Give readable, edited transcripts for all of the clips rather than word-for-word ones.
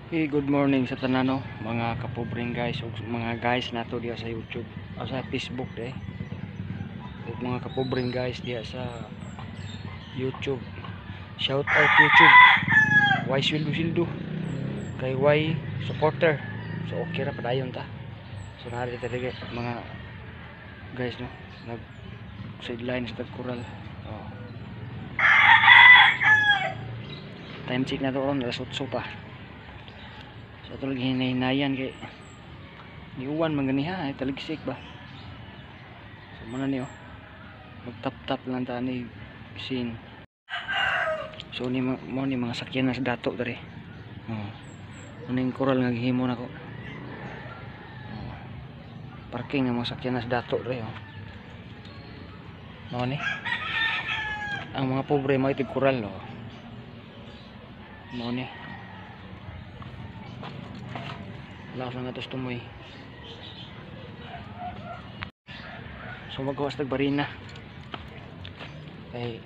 Hey, good morning sa tanan, no, mga kapobreng guys ug mga guys nato diha sa YouTube o sa Facebook de. Ug mga kapobreng guys diha sa YouTube. Shout out YouTube. Y Swildo Sildo. Kay Y supporter. So okay ra padayon ta. So nari talaga mga guys, no, nag sideline sa tagkural. Oh. Time check na to ron alas 8 pa. So ito lagi hinahinayan kay niuwan man ganiha ay taligsik ba. So muna niyo magtap-tap lang ta ni scene. So ni mo ni mga sakyan na sa dato dere. Oh. Ano yung coral nga gihimo nako. Oh. Parking ng mga sakyan na sa dato dere, oh. Mao ni. Ang mga pobre mga itig coral, oh. Mao ni. Lakas lang atos tumoy. So maggawas tag barina. Kay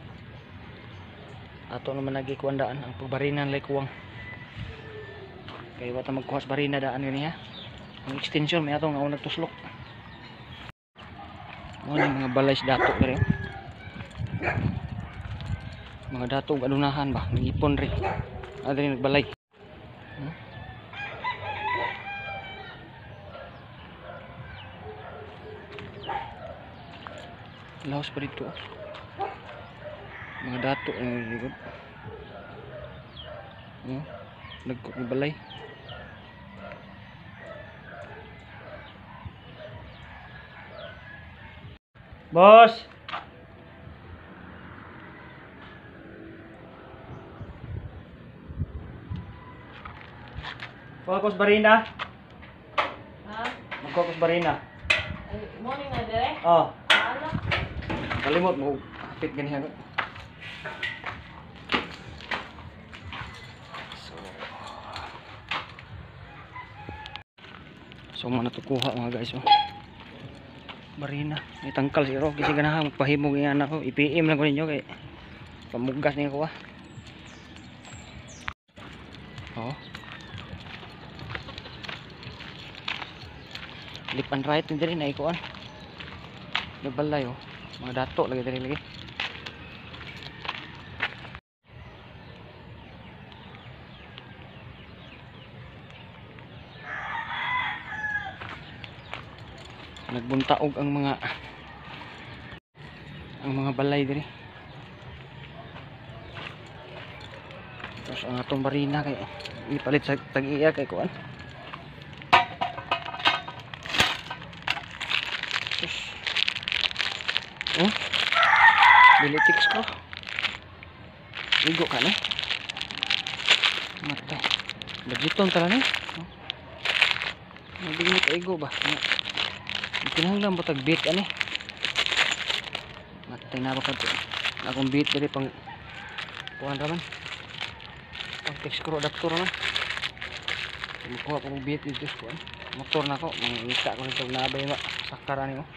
ato naman nagikuan daan ang pagbarina lay kuwang. Kay wata magkuha sa barina daan ganiha. Ang extension may atong nga nagtuslok. Mo ni mga balay sa dato dere. Mga dato ug adunahan ba nagipon re. Adri nagbalay. Laos pa dito, oh. Mga dato ang likod. Oh, nagkot ng balay. Boss! Kuha barina. Ha? Magkuha barina. Ay, morning na dire? Oh. Ano? Kalimot mo hapit ganihan. So mo natukuha mga guys, oh. Barina, may tangkal si Ro kasi ganahan magpahimog niya anak ko. I-PM lang ko ninyo kay pamugas niya ko, ah. Oh. Lip and right ni diri na ikuan. Nabalay, oh. Mga dato lagi diri lagi. Nagbuntaog ang mga balay diri. Tapos ang atong barina kay ipalit sa tag-iya kay kuan. Tapos, oh, bilitix ko. Igo ka ni. Matay. Budgeton tara ni. Oh. Nabingit igo ba? Kinahanglan ba tag bit ani? Matay na ba kadto? Akong bit diri pang kuan ra man. Pang text screw adapter ra man. Mukuha ko og bit dito sa kuan. Motor na ko, mangita ko nito nabay ba sakar ani, oh.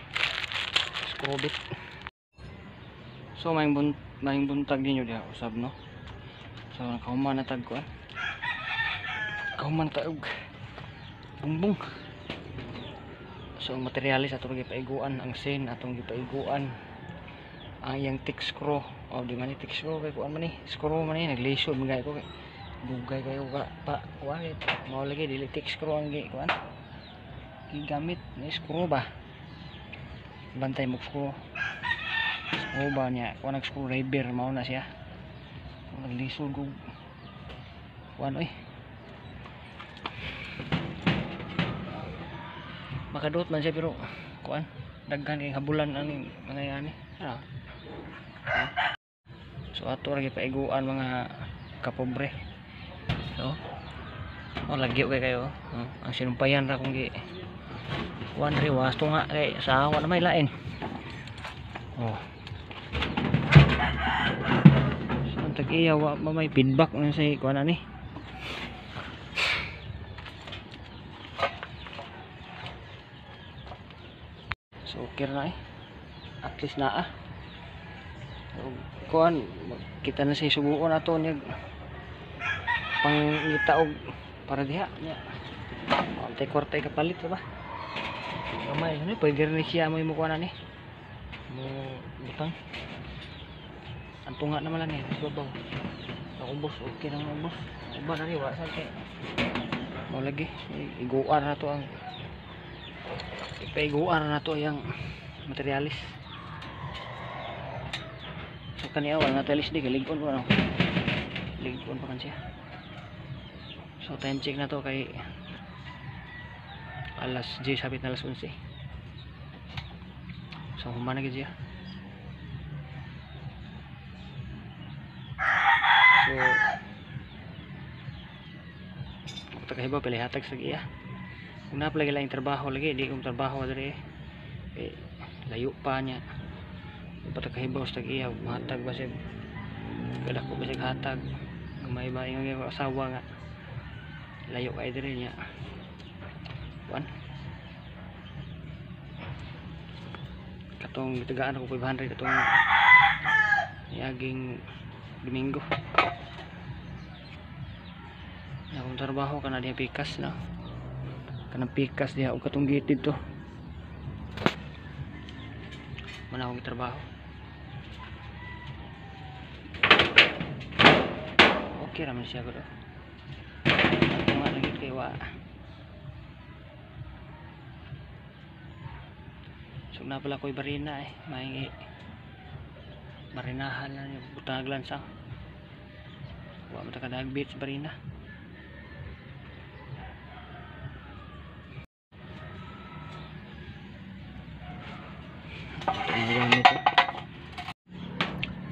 Screw bit. So maayong buntag ninyo diha usab, no. So nakahuman na tag kuan. Nakahuman ta og bumbong. So ang materialis atong gipaiguan ang sen atong gipaiguan ang iyang thick screw. Oh, di man ni thick screw kay kuan man ni screw man ni naglisod man gay ko kay dugay kayo ka pa kuan kay mao lagi dili thick screw ang gi kuan gigamit ni screw ba bantay mo screw screw ba niya kuan nag screwdriver mao na siya. So, naglisod og kuan oy. Makaduot man siya pero kuan daghan kay habulan ani mga yani. Ah. Ha? So ato ra gipaiguan mga kapobre. So oh, lagyo kay kayo. Oh, ang sinumpayan ra kung gi kuan ri wasto nga kay sa awa na may lain. Oh. So ang tag-iya wa ma may feedback na sa kuan ani. So okay na eh. At least naa. So, kuan kita na sa subuon ato niya pangita og Para diha nya. Antay kwarta kapalit ba? Gamay ano pwede rin siya mo imo kuha na ni. Mo butang. Ang tunga naman lang eh, babaw. Ako boss, okay na mga boss. Uban na ni wa sa kay. Mao lagi iguan na to ang ipaiguan na to ang materialis. So kaniya wala materialis di kay lig-on ko ano. Lig-on pa kan siya. So time check na to kay alas 10 sabit na alas 11. So human na gid siya. So tagahibaw pala hatag sa iya. Kung naa pala laing trabaho lagi, di kong trabaho diri eh, layo pa niya. Di pa tagahibaw sa tag-iya, mahatag ba siya? Kadako ba siya hatag? May ba yung asawa nga layo kay diri niya. Kuan? Katong gitagaan ako 500 katong niaging Domingo. Akong trabaho kana diha pikas no. Kanang pikas diha og katong gate dito. Man akong trabaho. Okay ra man siya gud. Nga lagi kay wa. So na pala ko'y barina eh, may marinahan lang yung butang lansang. Wa man ta kadagbit sa barina.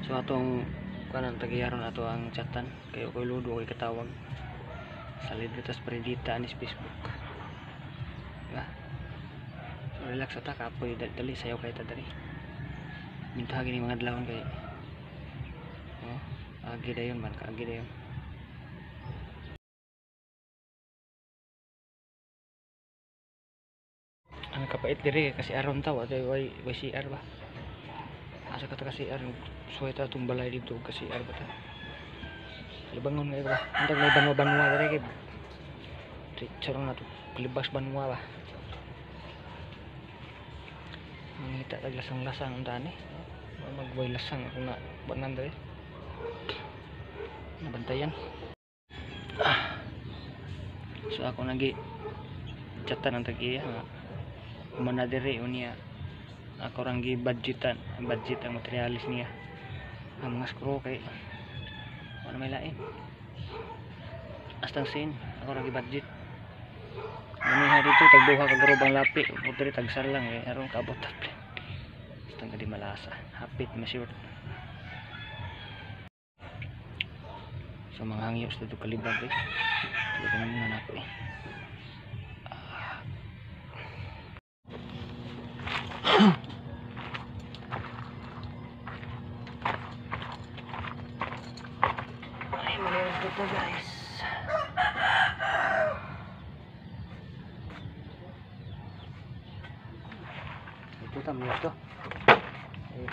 So atong kanan tagiyaron ato ang chatan kayo koy ludo kay katawag sa libre tas predita anis Facebook. Diba? So relax ata kapoy dali sayaw kay ta dali. Mintaha gini mga adlawon kay oh, agi dayon man kaagi dayon. Ang kapait diri kasi aron ta wa way CR ba. Asa ka ta kasi CR suway ta atong balay dito kasi CR ba ta. Libangon nga ba. Antag may banwa-banwa diri kay charong na to palibas banwa ba. Mangita tag lasang-lasang unta ni. Magway lasang ako na banan diri. Nabantayan. So ako nagi chatan ang tag-iya nga humana diri unya ako rang gi budgetan, budget ang materialis niya. Ang mga screw kay wala may lain. Astang sin ako rang gi budget. Ganiha dito tag duha ka grobang lapi, ug diri tagsar lang eh aron kaabot ta. Astang kadi malasa, hapit ma-short. So mga hangyo sa dito kalibag eh. Dito na muna nako eh. Ay, maliwas dito guys. Ito tama ito. Eh.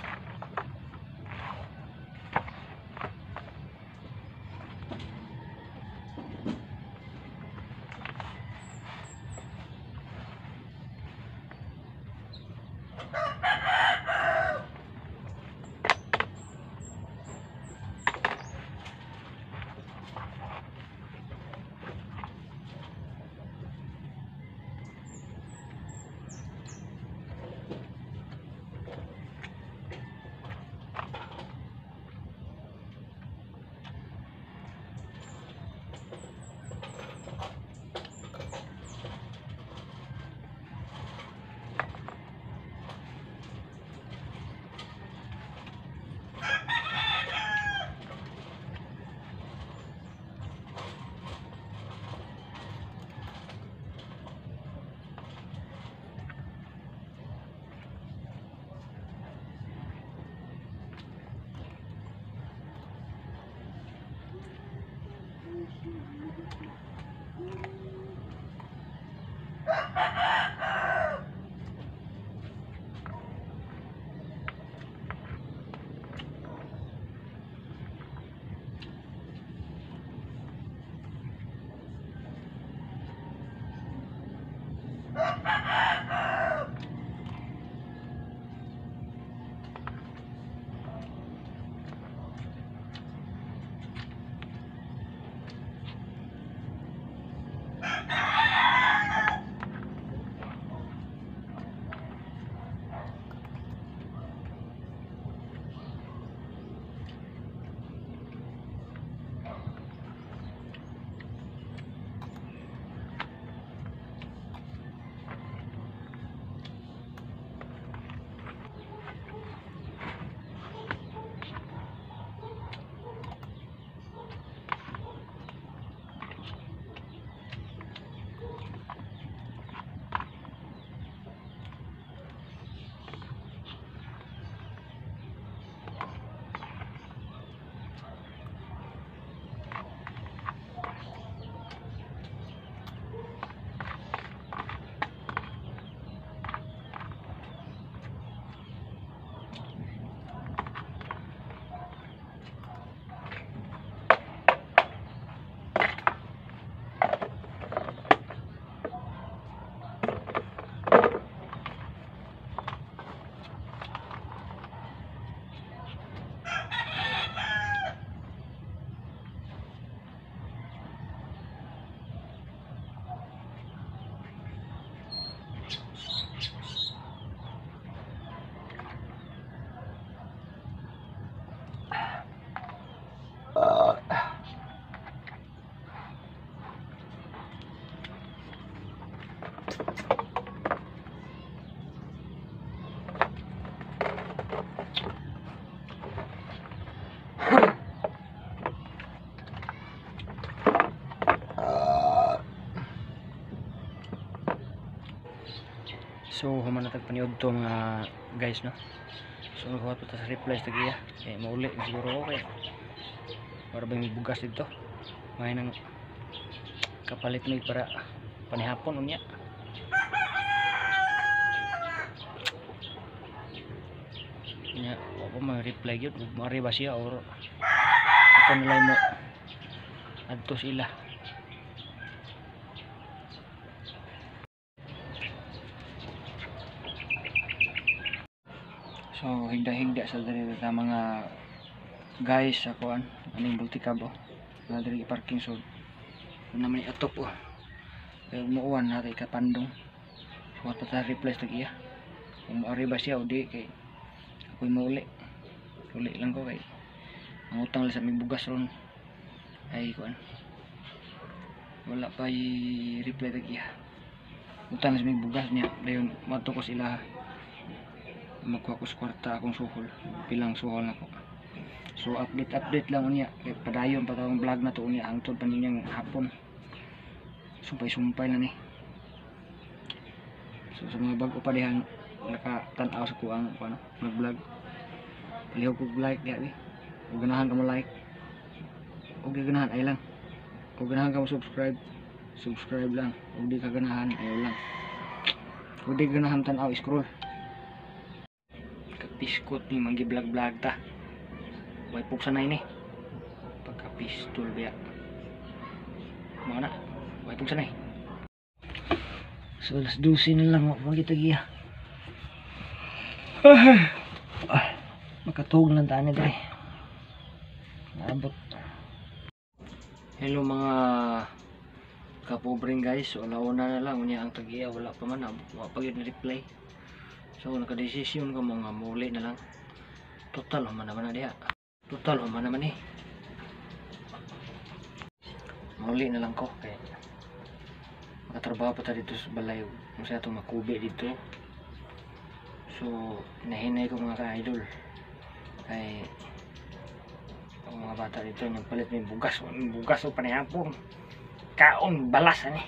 So human na tag paniudto mga guys, no. So maghuwat pa ta sa replies tag iya. Kay mauli siguro ko kay para ba may bugas dito. May nang kapalit mig para panihapon unya. Nya wa pa may reply gyud, mari ba siya or ako nilay mo adto sila. So higda-higda sa diri ta mga guys sa kuan aning multicab oh. Na diri parking, so naman atop oh. Kay muuan na kay kapandong. So pa ta replace tag iya. Kung moari ba siya o di kay ako'y mauli. Uli lang ko kay mangutang lang sa may bugas ron. Ay kuan. Wala pa i-reply tag iya. Utang lang sa may bugas niya dayon madto ko sila. Magkuha ko sa kwarta akong suhol, pilang suhol nako. So update lang unya kay padayon pa tawang vlog na to unya hangtod pa ninyang hapon. Sumpay-sumpay na ni. So sa mga bag-o pa dihang nakatan-aw sa kuang ano, nag-vlog. Palihog kog like diha eh. Ug ganahan ka mo like. Ug di ganahan ay lang. Ug ganahan ka mo subscribe, subscribe lang. Ug di ka ganahan ayaw lang. Ug di ganahan tan-aw scroll. Piskot ni manggi vlog ta. Way pugsa na ini. Pagka pistol biya. Mga na, way pugsa na. So alas 12 na lang wa pa kita giya. Makatug lang tani dre. Naabot. Hello mga kapobreng guys. So alauna na lang unya ang tagiya wala pa man, wa pa gyud na reply. So nakadesisyon ko mga muli na lang. Total human naman na diha. Total human naman eh. Muli na lang ko kay makatrabaho pa ta dito sa balay. Masaya itong makubi dito. So nahinay ko mga ka-idol. Kay ang mga bata dito nagpalit may bugas, bugas o panihapon. Kaon balas ani.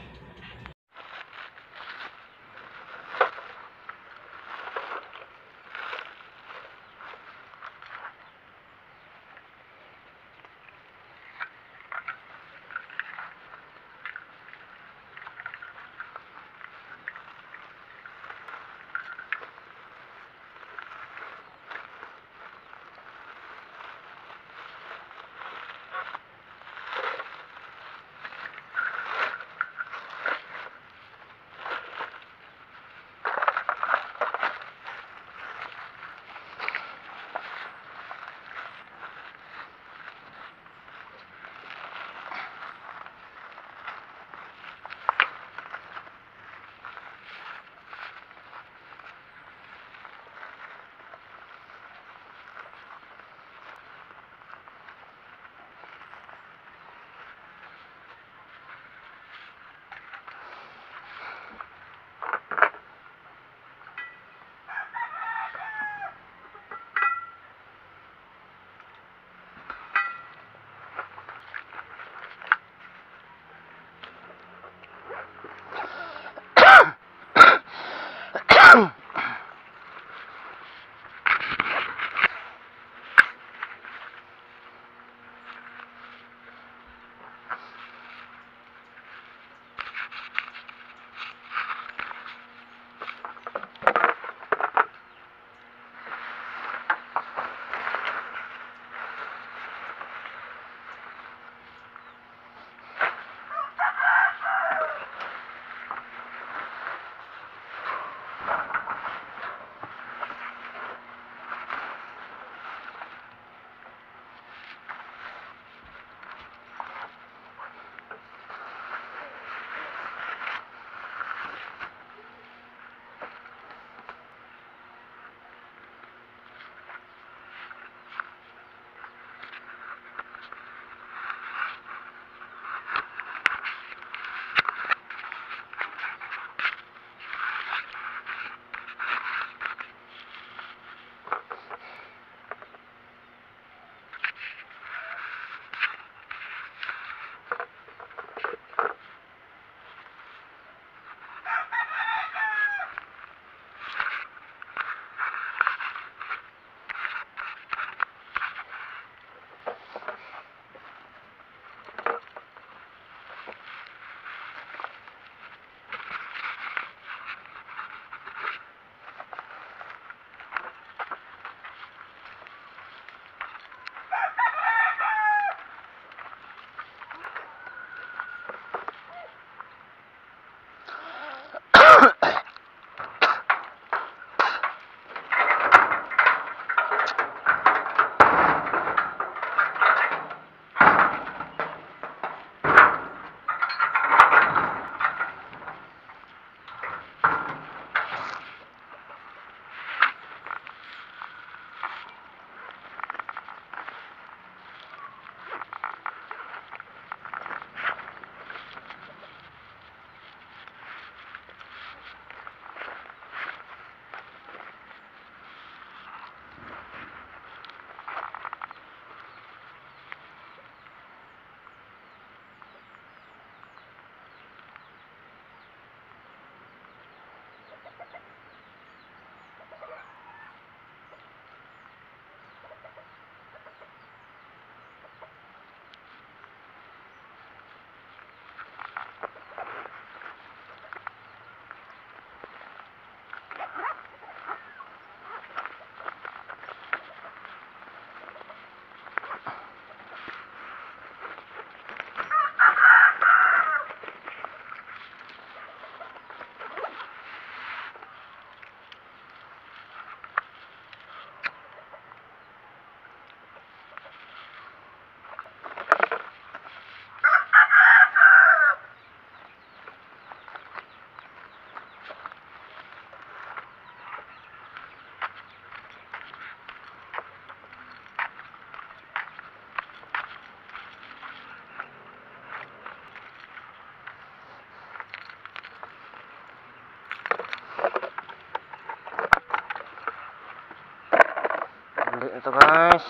Ito, guys.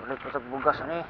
Ulit pa bugas ani.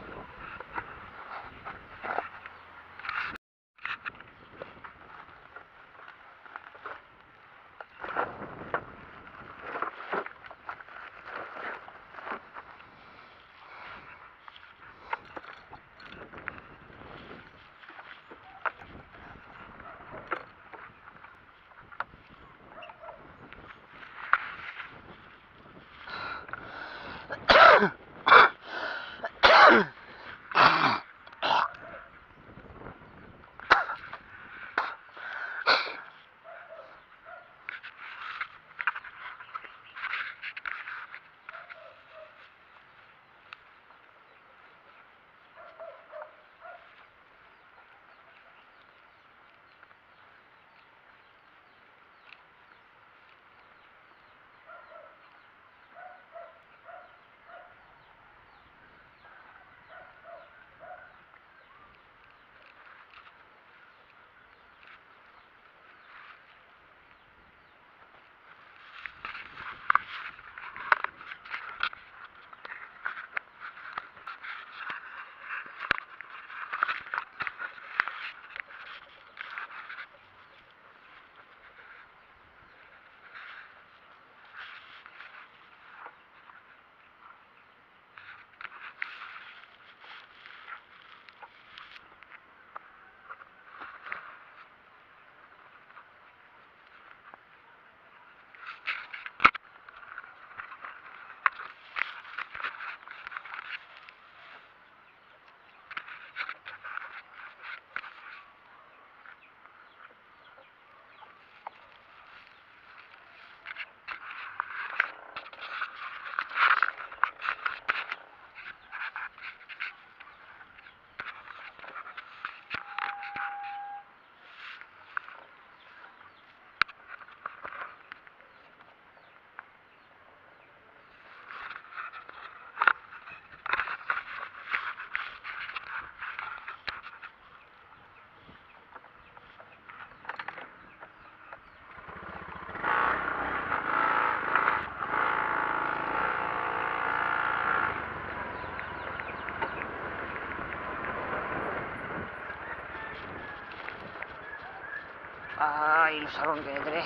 Ah, ilusaron kayo dire.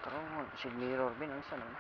Karon, si mirror bin ang sa naman.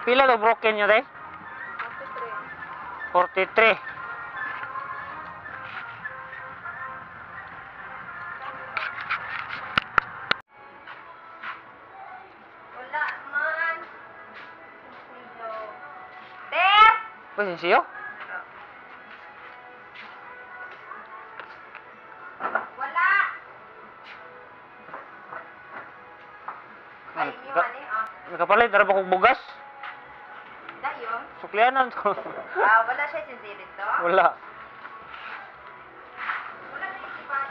Pila to broken niya, te? 43. Wala man. Ter! Pues siyo? Wala! Ay, inyo man eh. Ah. Nakapalit ra ba kog bugas? Dayon. Suklianan to. Ah, wala siya sincere dito. Wala. Wala na isipan.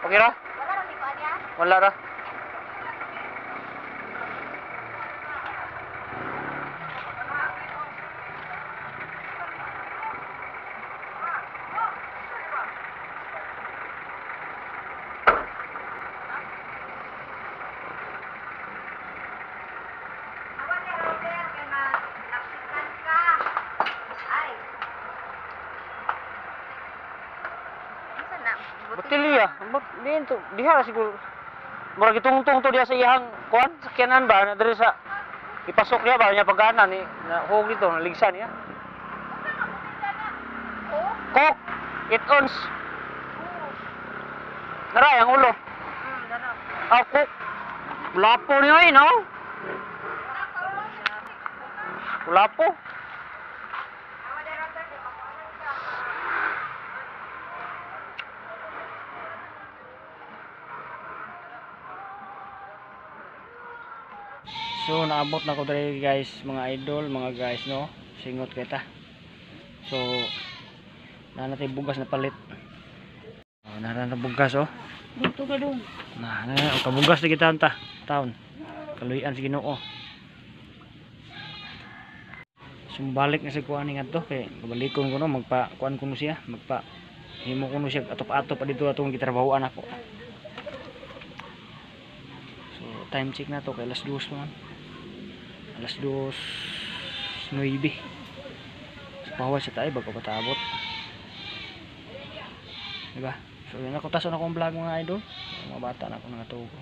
Okay ra? Wala ra ko niya. Wala ra. Awa ni Robert kay ma-laksikan ka. Ay. Unsa na? Botilya. Diin to. Diha ra siguro. Murag gitungtong to diha sa iyang kuan, sakyanan ba na diri sa ipasok niya ba niya pagana ni na hug dito naligsa niya. Oh. Coke, 8 ons. Naray ang ulo. Dano. Ah, coke. Lapo niyo eh, no? Lapo. Awa ni Robert kay makuanan ka. So naabot na ko diri guys, mga idol, mga guys, no. Singot kita. So naa natay bugas na palit. Oh, naa na bugas oh. Dito ka dong. Na, na, na, kabugas na kita ta. Taon. Kaluyan sa Ginoo. Sumbalik na sa kuan ni ngadto kay balikon ko no, magpa kuan kuno siya, magpa himo kuno siya atop-atop pa dito atong gitrabahoan ako. So time check na to kay alas 2 man. Alas 2:09. So pahuway sa tayo bago patabot. Diba? So yun ako taso na akong vlog mga idol. Mga bata na ako nangatugo.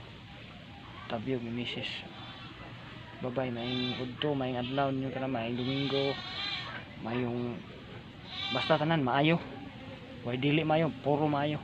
Tabi og misis. Bye-bye, maayong udto, maayong adlaw ninyo tanan, maayong Domingo, maayong basta tanan maayo. Way dili maayo, puro maayo.